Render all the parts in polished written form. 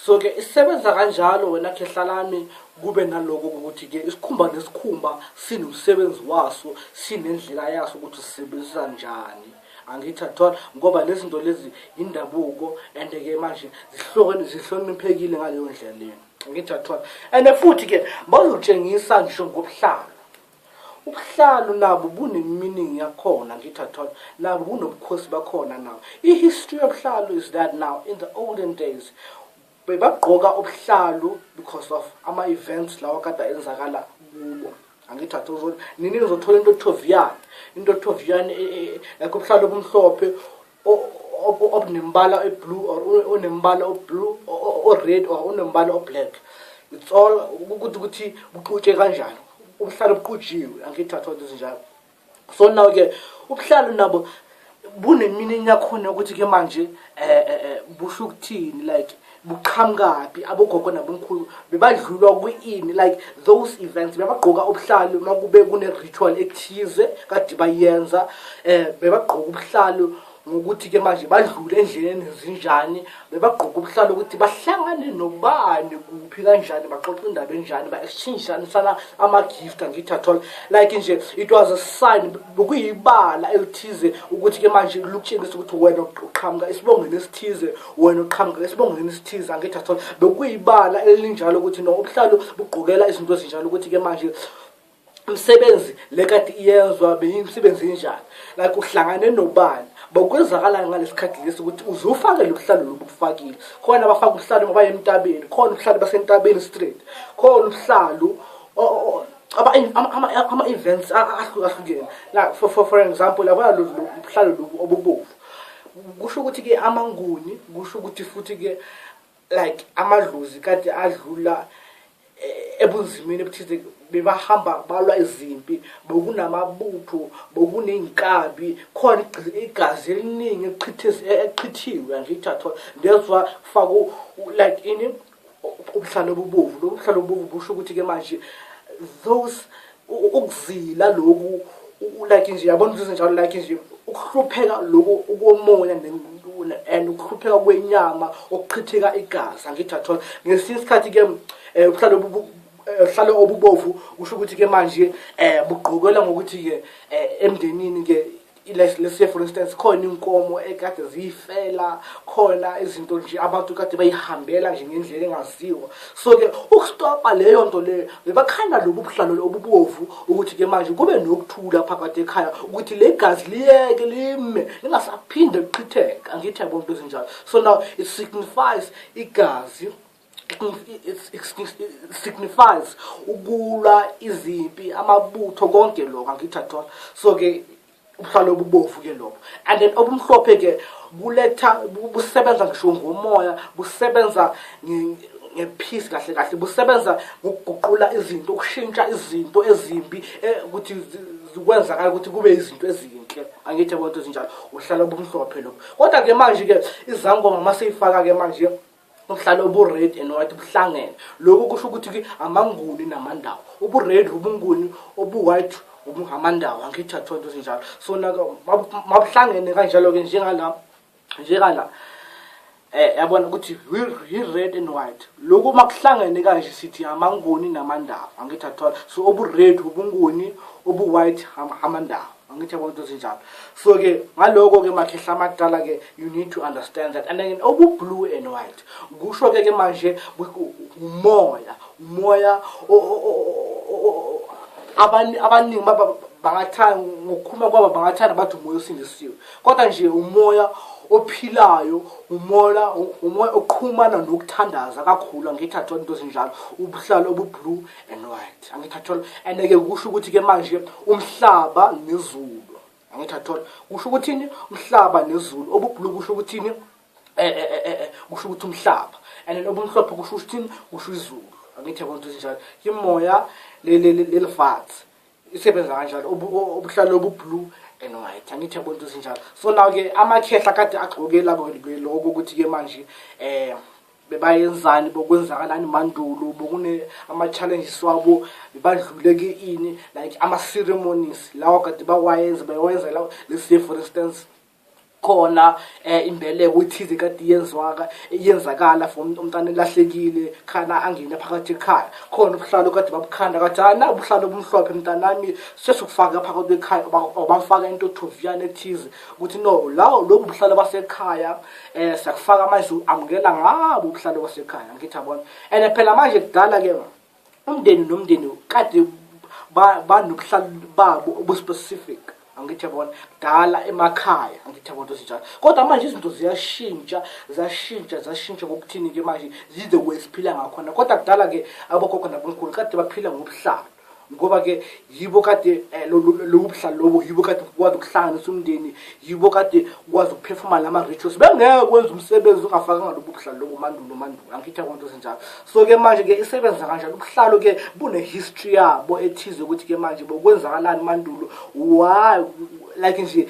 So-ke isebenza kanjalo wena khehla lami, kube naloko ukuthi-ke isikhumba nesikhumba sinomsebenzi waso, sinendlela yaso ukuthi sisebenzisa njani, angithi athola, ngoba lezi zinto lezi indabuko, and-ke manje zihlukene, zihloniphekile ngaleyo ndlela leyo, angithi athola. And futhi-ke bazotshengisa ngisho ngobuhlalo. Ubuhlalo nabo bune-meaning yakhona, ngithi athola, nabo bunobukhosi bakhona. Now, i-history yobuhlalo is that now in the olden days bebagqoka ubuhlalu because of ama-events lawa kade enzakala kubo, angithi athola. Nini ngizothola into ethoviyane, into ethoviyane, like ubuhlalo obumhlophe obunembala e-blue or onembala o-blue, o-red or onembala o-black. It's all ukuthi buxutshe kanjani ubuhlalo buqujiwe, angithi athola, ezinjalo. So now-ke ubuhlalo nabo bune-meaning yakhona ukuthi-ke manje busho ukuthini, like buqhamukaphi, abogogo nabomkhulu bebadlulwa kwi-ini, like those events bebagqoka ubuhlalo uma kube kune-ritual ethize kade bayenza, bebagqoka ubuhlalo ngokuthi-ke manje badlule endleleni zinjani, bebagqoka ubuhlalo ukuthi bahlangane nobani kuphi kanjani, baxoxe indaba enjani, ba-exchangeisana ama-gift, angithi athola. Like nje it was a sign, bekuyibala elithize ukuthi-ke manje lukutshengisa ukuthi wena uqhamuka esibongweni esithize, wena uqhamuka esibongweni esithize, angithi athola. Bekuyibala elinjalo ukuthi no ubuhlalo bugqokela izinto ezinjalo, ukuthi-ke manje umsebenzi le kade iyenzwa beyimisebenzi enjani, like uhlangane nobani, bokwenzakalani ngalesikhathi lesi ukuthi uze ufake lo buhlalo lobu bufakile. Khona abafaka ubuhlalo ngoba emntabeni, khona ubuhlalo basentabeni straight, khona ubuhlalo ama-events ahlukahlukene. Like for example, yabona lo buhlalo lobu obubovu, kusho ukuthi-ke amaNguni, kusho ukuthi futhi-ke like amadlozi kade adlula ebunzimeni ebuthize, bebahamba balwa izimpi, bekunamabutho, bekuney'nkabi khona, igazi eliningi echithiwe, angithi athola. That's why kufaka like ini, ubuhlalo obubovu. Lobu buhlalo obubovu busho ukuthi-ke manje those ukuzila loku, like nje yabona into ezinjalo, like nje ukuhlupheka loku ukomoya and ukuhlupheka kwenyama, ukuchitheka igazi, angithi athola. Ngesinye isikhathi-ke ubuhlalo ubuhlalo obubovu kusho ukuthi-ke manje bugqokelwa ngokuthi-ke emndenini-ke, let's say for instance khona inkomo ekade ziyifela, khona izinto nje abantu kade bayihambela nje ngendlela engaziwa. So-ke ukustopa leyo nto leyo bebakhanda lobu buhlalo obubovu ukuthi-ke manje kube nokuthula phakathi ekhaya, ukuthi le gazi liyeke lime, lingasaphinde lichitheke, angithi yabona into ezinjalo. So now it signifies igazi, it signifies ukulwa izimpi, amabutho, konke lokho, angithi athola. So-ke ubuhlalo obubovu ke lobo, and then obumhlophe ke buletha, busebenza ngisho ngomoya, busebenza nge-peace kahle kahle, busebenza ngokuguqula izinto, ukushintsha izinto ezimbi ukuthi zikwenzakala ukuthi kube izinto ezinhle, angithi yabona into ezinjalo, uhlala obumhlophe lobo. Kodwa ke manje ke izangoma maseyifaka ke manje ubuhlalo obu-red and white buhlangene, lokhu kusho ukuthi-ke amaNguni namandawo. Ubu-red ubuNguni, obu-white amandawo, angithi athola into ezinjalo. So mabuhlangene kanjalo-ke, njengala yabona ukuthi i-red and white lokhu makuhlangene kanje, sithi amaNguni namandawo, angithi athola. So obu-red ubuNguni, obu-white amandawo, angithi yabona into ezinjalo. So-ke ngaloko-ke makhehla amadala-ke, you need to understand that. And then obu-blue and white kusho-ke ke manje umoya, umoya abaningi bangathanda ngokukhuluma kwabo, bangathanda bathi umoya osindisiwe, kodwa nje umoya ophilayo, umoya oqhumana nokuthandaza kakhulu, angithi athola into ezinjalo, ubuhlalo obu-blue and white, angithi athola. And-ke kusho ukuthi-ke manje umhlaba nezulu, angithi athola, kusho ukuthini umhlaba nezulu. Obu-blue kusho ukuthini? Kusho ukuthi umhlaba, and then obumhlophe kusho ukuthini? Kusho izulu, angithi yabona into ezinjalo. Imoya lelifathi isebenza kanjalo ubuhlalo obu-blue and white, angithi yabona into ezinjalo. So now-ke amakhehla kade agqokela lokho ukuthi-ke manje bebayenzani, bokwenzakalani mandulo, bokune ama-challenges wabo, bebadlule ke ini, like ama-ceremonies lawa kade bawayenza, bewayenza. Let's say for instance Khona imbeleko ithize kade yenzwaka yenzakala for umntana elahlekile, khana angene phakathi ekhaya. Khona ubuhlalo kade babukhanda, kathi hayi, na ubuhlalo obumhlophe, mntanami, sesukufaka phakathi kwekhaya, or bamfaka into thoviyana ethize ukuthi no, lawo lobu buhlalo basekhaya, siyakufaka manje, amukela ngabo ubuhlalo basekhaya, ngithi yabona. And phela manje kudala ke umndeni nomndeni kade banobuhlalo babo obu-specific, angithi yabona, kudala emakhaya, angithi yabona, zinjalo. Kodwa manje izinto ziyashintsha, ziyashintsha, ziyashintsha. Ngokuthini-ke manje? The way siphila ngakhona. Kodwa kudala-ke abogogo nabomkhulu kade baphila ngobuhlalo, ngoba-ke yibo kade lobu buhlalo lobo yibo kade kukwazi ukuhlanganisa umndeni, yibo kade ukwazi ukuphefuma lama-rituals. Bengeke kwenza umsebenzi ungafakanga lobu buhlalo lobo mandulo mandulo, angithi yabona, into ezinjalo. So-ke manje-ke isebenza kanjani ubuhlalo-ke? Bune-history yabo ethize ukuthi-ke manje bokwenzakalani mandulo, why, like nje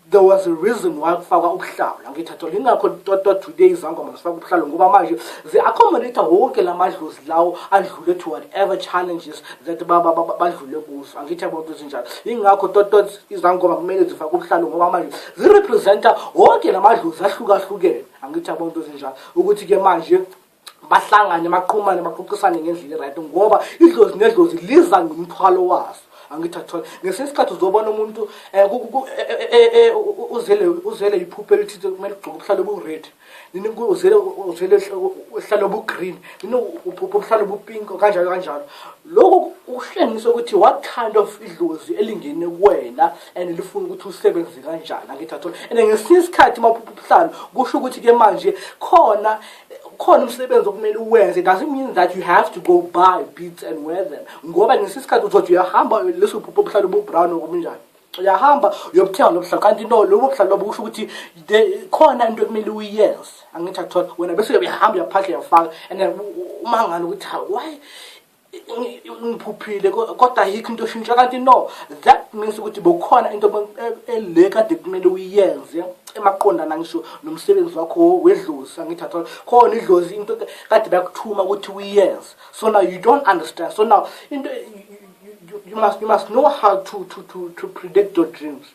there was a reason why kufakwa ubuhlalo, angithi athola. Ingakho toto today izangoma zifaka ubuhlalo, ngoba manje zi-accommodate wonke la madlozi lawo adlule to whatever challenges that badlule kuzo, angithi yabona, into ezinjalo. Ingakho toto izangoma kumele zifake ubuhlalo, ngoba manje zirepresenta wonke la madlozi ahlukahlukene, angithi yabona, into ezinjalo, ukuthi-ke manje bahlangane, baqhumane, baxoxisane ngendlela e-right, ngoba idlozi nedlozi liza ngomthwalo waso, angithi athola. Ngesinye isikhathi uzobona umuntu uzele iphupho elithize, kumele ugqoke ubuhlalo obu-red, nini uzele uhlalo obu-green, nini uphupho ubuhlalo obu-pink, kanjalo kanjalo. Lokhu kuhlengisa ukuthi what kind of idlozi elingene kuwena and lifuna ukuthi usebenze kanjani, angithi athola. And ngesinye isikhathi uma uphupha ubuhlalo, kusho ukuthi-ke manje khona umsebenzi okumele uwenze. It doesn't mean that you have to go buy beads and wear them, ngoba ngesinye isikhathi uzothi uyahamba, leso phupho obuhlalo obu-brown okunjani, uyahamba uyobuthenga lo buhlalo, kanti no, lobo buhlalo lobo kusho ukuthi khona into ekumele uyenze, angithi akuthola wena, bese uyahamba, uyaphahla, uyafaka, and then umangala ukuthi, "Hawu, why ngiphuphile kodwa ayikho into eshintsha?" Kanti no, that means ukuthi bokukhona into ele kade kumele uyenze emaqondana ngisho nomsebenzi wakho wedlozi, angithi athola. Khona idlozi into kade bayakuthuma ukuthi uyenze. So now you don't understand. So now into you must know how to predict your dreams,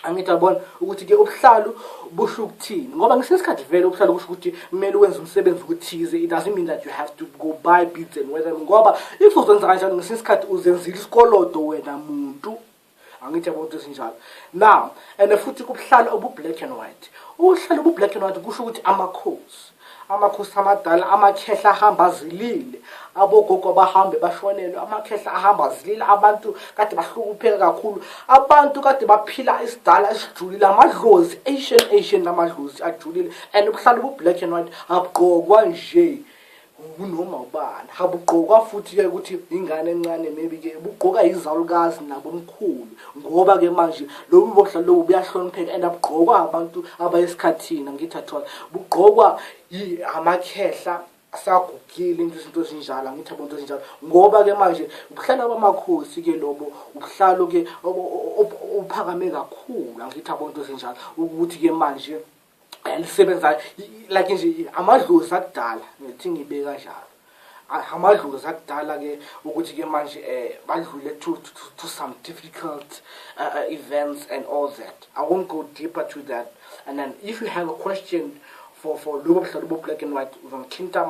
angithi yabona, ukuthi-ke ubuhlalu busho ukuthini, ngoba ngesinye isikhathi vele ubuhlalu kusho ukuthi kumele wenze umsebenzi okuthize. It doesn't mean that you have to go buy beads and wear them, ngoba if uzenza kanjalo, ngesinye isikhathi uzenzile isikolodo wena muntu, angithi yabona, ukuthi ezinjalo. Now and futhi kubuhlalo obu-black and white, ubuhlalo obu-black and white kusho ukuthi amakhosi amadala, amakhehla ahamba azilile, abogogo abahambe bashonelwe, amakhehla ahamba azilile, abantu kade bahlukupheka kakhulu, abantu kade baphila isidala esijulile, amadlozi ancient ancient, amadlozi ajulile. And ubuhlalo bu-black and white abugqokwa nje kunoma ubani, abugqokwa futhi-ke ukuthi ingane encane, maybe-ke bugqoka izalukazi nabomkhulu, ngoba-ke manje lobu bohlalo lobu buyahlonipheka and abugqokwa abantu abayesikhathini, angithi athola. Bugqokwa amakhehla asagugile, into izinto ezinjalo, angithi abantu ezinjalo, ngoba-ke manje ubuhlalo bamakhosi-ke lobo, ubuhlalo-ke obuphakame kakhulu, angithi abantu ezinjalo, ukuthi-ke manje lisebenza like nje amadlozi akudala, ngithi ngibe kanjalo, amadlozi akudala-ke, ukuthi-ke manje badlule to some difficult events and all that. I won't go deeper to that. And then if you have a question for lobo buhlalo bo black and white, uzongithinta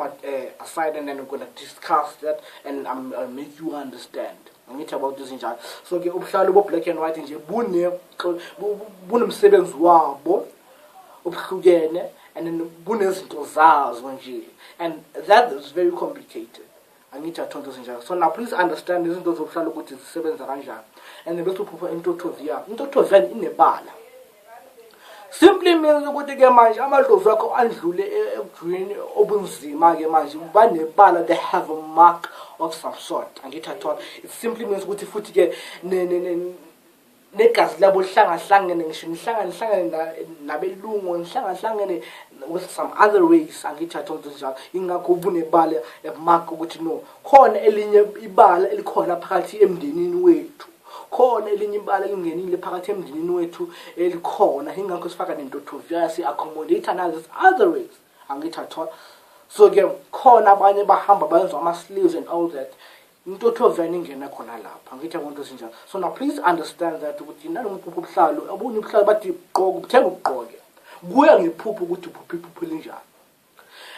aside and then we're gonna discuss that and I'll make you understand, angithi about izinjalo. So ke ubuhlalo bo black and white nje bunomsebenzi wabo obuhlukene and then bunezinto zazo nje, and that is very complicated, angithi athonto zinjalo. So now please understand izinto zobuhlalo ukuthi zisebenza kanjani. And then bese uphupha intothoviyana, intothoviyana inebala simply means ukuthi-ke manje amadlozi wakho andlule ebujwini obunzima-ke manje banebala, they have a mark of some sort, angithi athola. It simply means ukuthi futhi-ke negazi labo lihlangahlangene, ngisho nihlangahlangene nabelungu, nihlangahlangene with some other race, angithi athola njalo. Ingakho bunebala, mark, ukuthi no, khona elinye ibala elikhona phakathi emndenini wethu, khona elinye ibala elingenile phakathi emndenini wethu elikhona. Ingakho sifaka nentothoviyana, si-accommodate nazo other race, angithi athola. So ke khona abanye bahamba bayenza ama-sleeves and all that, intothoviyana ingena khona lapha, angithi yabona ezinjalo. So now please understand that ukuthi nalomuphupho ubuhlalo, obunye ubuhlalo bathi gqoka, ubuthenga ubugqoke. Kuya ngephupho ukuthi uphupha iphupho elinjani.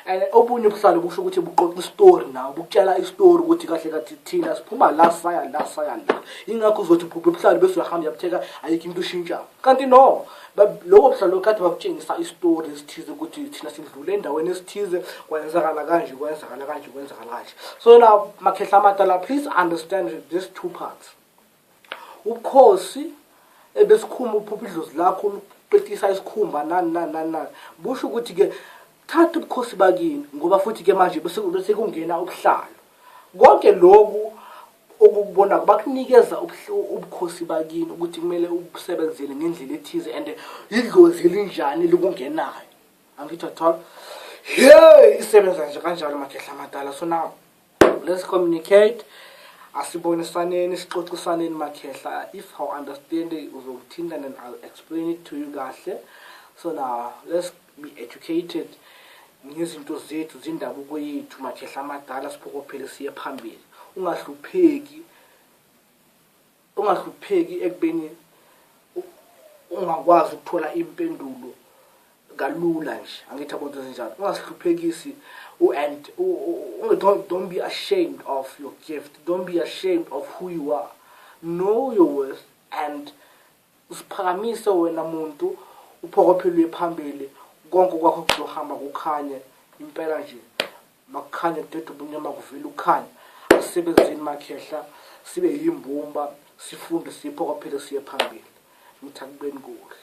And obunye ubuhlalo busho ukuthi buqoqa isitori nawe, bukutshela isitori ukuthi kahle kathi thina siphuma la saya la saya la. Ingakho uzothi uphupha ubuhlalo bese uyahamba uyabutheka, ayikho into eshintshayo. Kanti no, lobo buhlalo kade bakutshengisa isitori esithize ukuthi thina sidlule endaweni esithize, kwenzakala kanje, kwenzakala kanje, kwenzakala kanje. So now makhehla amadala, please understand these two parts. Ubukhosi ebesikhumba, uphupha idlozi lakho luqetisa isikhumba nani nani nani nani, busho ukuthi ke thatha ubukhosi bakini, ngoba futhi ke manje bese kungena ubuhlalo. Konke lokhu okukubona bakunikeza ubukhosi bakini ukuthi kumele ubusebenzele ngendlela ethize and idlozi elinjani likungenayo. Angithi athola hey, isebenza nje kanjalo makhehla amadala. So now let's communicate, asibonisaneni, sixoxisaneni makhehla. If I understand, uzokuthinta and I'll explain it to you kahle. So now let's be educated ngezinto zethu zendabuko yethu makhehla amadala, siphokophele siye phambili. Ungahlupheki, ungahlupheki ekubeni ungakwazi ukuthola impendulo kalula nje. Angithi abantu ezinjalo, ungazihluphekisi and don't be ashamed of your gift, don't be ashamed of who you are. Know your worth and usiphakamise wena muntu, uphokophele phambili, konke kwakho kuzohamba kukhanye impela nje. Makukhanye kudede ubumnyama, kuvele ukukhanya. Asisebenzeni makhehla, sibe yimbumba, sifunde, siphokophele siye phambili. Ngithi akubeni kuhle.